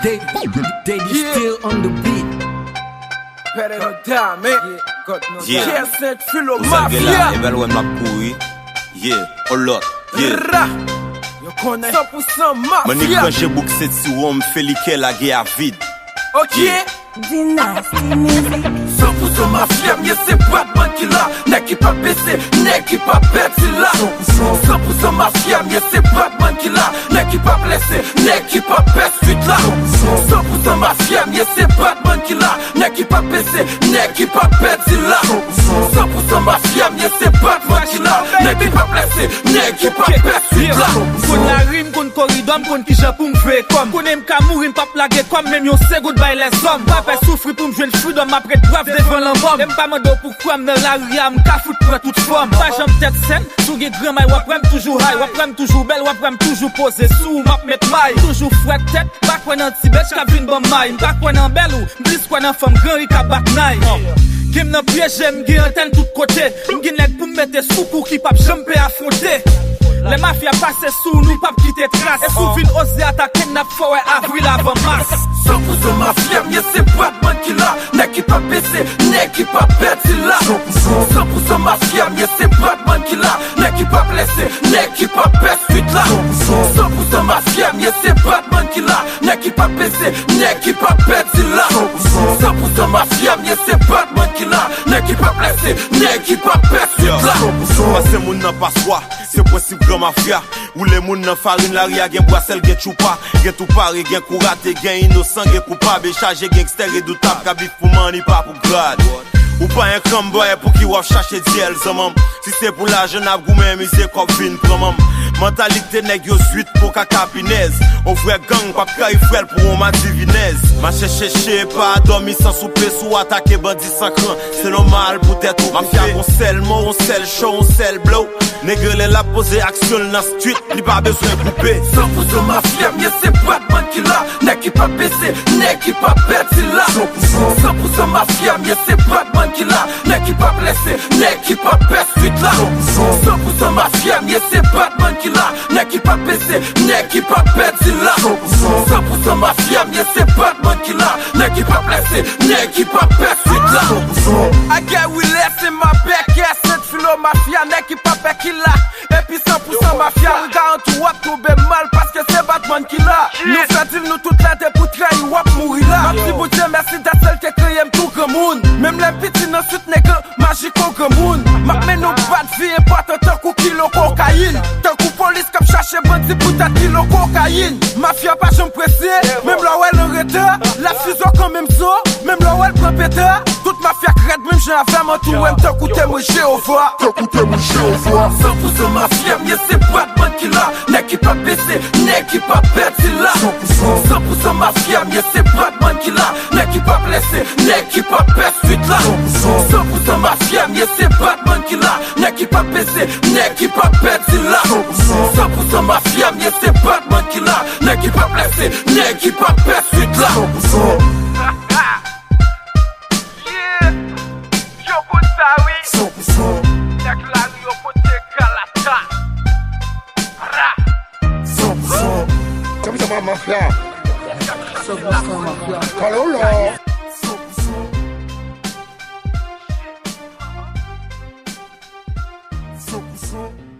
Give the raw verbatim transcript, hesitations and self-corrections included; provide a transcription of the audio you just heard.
They, they be still on the beat. Better no die, man. Yeah, God no Yeah. die. K S N Filo Ou sa gen la, Mafia. e bèl wè m ap kouri. Yeah, oh Lord, yeah. Ra. Yo konnen. San pou san Mwen ni Mafia. Granje bouk senti wonm, fè likè lage a vid. Ok. Yeah. Dynasty Music. San pou san mafya, m ye se Bradman ki la. Nèg ki p ap bese, nèg ki p ap pèdi la. San pou san mafya, m ye se Bradman ki la. Nèg ki p ap lese, nèg ki p ap pèdi swit la. San pou san mafya, m ye se Bradman ki la. Nèg ki p ap bese, nèg ki p ap pèdi la. San pou san mafya, m ye se Bradman ki la. Nèg ki p ap lese, nèg ki p ap pèdi swit la. Konn lari m, konn koridò m, konn kijan pou m jwe kò m. Konnen m ka mouri, m p ap lage kò m, menm yon segonn bay lèzòm. Pa pè soufri pou m jwenn fridòm, m ap ret brav devan lanmò m. E m pa mande w poukwa m nan lari a, m ka fout pran tout fòm. Pa janm tèt sèn, si w gen gran may, w ap wè m toujou high. W ap wè m toujou bèl, w ap wè m toujou poze sou ou, m ap met may. Toujou frèt tèt, pa kwè nan ti bèt k ap vin ban m may. M pa kwè nan bèl ou, m plis kwè nan fanm gran ri k ap bat nay. Gen m nan pye je, m gen antèn tout kote. M gen nèg pou m mete sou kou ki p ap janm pe afwonte. Lè mafya pase sou nou, p ap kite tras. E si w vin oze atake n, n ap fè w wè avril avan mas. San pou san mafya, m ye se Bradman ki la. Nèg ki p ap bese, nèg ki p ap pèdi la. San pou san mafya, m ye se Bradman ki la. Nèg ki p ap lese, nèg ki p ap pèdi swit la. San pou san mafya, m ye se Bradman ki la. Nèg ki p ap bese, nèg ki p ap pèdi la. San pou san mafya, m ye se Bradman ki la. Nèg ki p ap lese, nèg ki p ap pèdi swit la. Pase moun nan paswa, se prensip gran mafya. Woule moun nan farin, lari a gen bwasèl, gen tchoupa, gen tou pare, gen kou rate, gen inosan, gen koupab, e chaje, gangstè redoutab, k ap viv pou manni, pa pou grad. Ou pa yon kranbòy, pouki w ap chache dyèl, zanmanm? Si se pou lajan n ap goumen, mize kòb vin pran manm. Mantalite nèg yo zwit pou kaka pinèz. On vrè gang p ap kari frè l pou on madivinèz. Mache cheche, pa dòmi san soupe, si w atake bandi san kran, se nòmal pou tèt ou koupe. Mafya gon sèl mo, on sèl cho, on sèl blow. Nèg yo lè l ap poze aksyon l nan street, li pa bezwen koupe. San pou san mafya, m ye se Bradman ki la. Nèg ki p ap bese, nèg ki p ap pèdi la. San pou san mafya, m ye se Bradman ki la. Nèg ki p ap lese, nèg ki p ap pèdi swit la. San pou san mafya, m ye se Bradman ki la. Nèg ki p ap bese, nèg ki p ap pèdi la. San pou san mafya, m ye se Bradman ki la. Nèg ki p ap lese, nèg ki p ap pèdi swit la. Agè wi lese ma bèk, K S N Filo Mafya, nèg ki p ap pè ki la. Epi san pou san mafya, riga an tou w ap tonbe mal, paske se Bradman ki la. Nou fè dil nou tout la, depi w trayi w ap mouri la. M ap di Bondye mèsi dèske l te kreye m tou granmoun. Menm lè m piti nan swit nèg majik on granmoun. M ap mennen w bat vi enpòtan tankou kilo kokayin. Tankou polis k ap chache bandi pou tèt kilo kokayin. Mafya pa janm prese, menm lè w wè l an reta. L ap fizo kanmenm zo, menm lè w wè l pran peta. Tout mafya k rèd menm jan avè m, antoure m tankou temwen Jewova. Tankou temwen Jewova. San pou san mafya, m ye se Bradman ki la. Nèg ki p ap bese, nèg ki p ap pèdi la. San pou san mafya, m ye se Bradman ki la. Nèg ki p ap lese, nèg ki p ap pèdi swit la. San pou san mafya, m ye se Bradman ki la. Nèg ki p ap bese, nèg ki p ap pèdi la. San pou san mafya, m ye se Bradman ki la. Nèg ki p ap lese, nèg ki p ap pèdi swit la. Yeah, yo konn sa wi. Nèg lari yo pote kalata. Ra. San pou san mafya. Pale w lò. San pou san.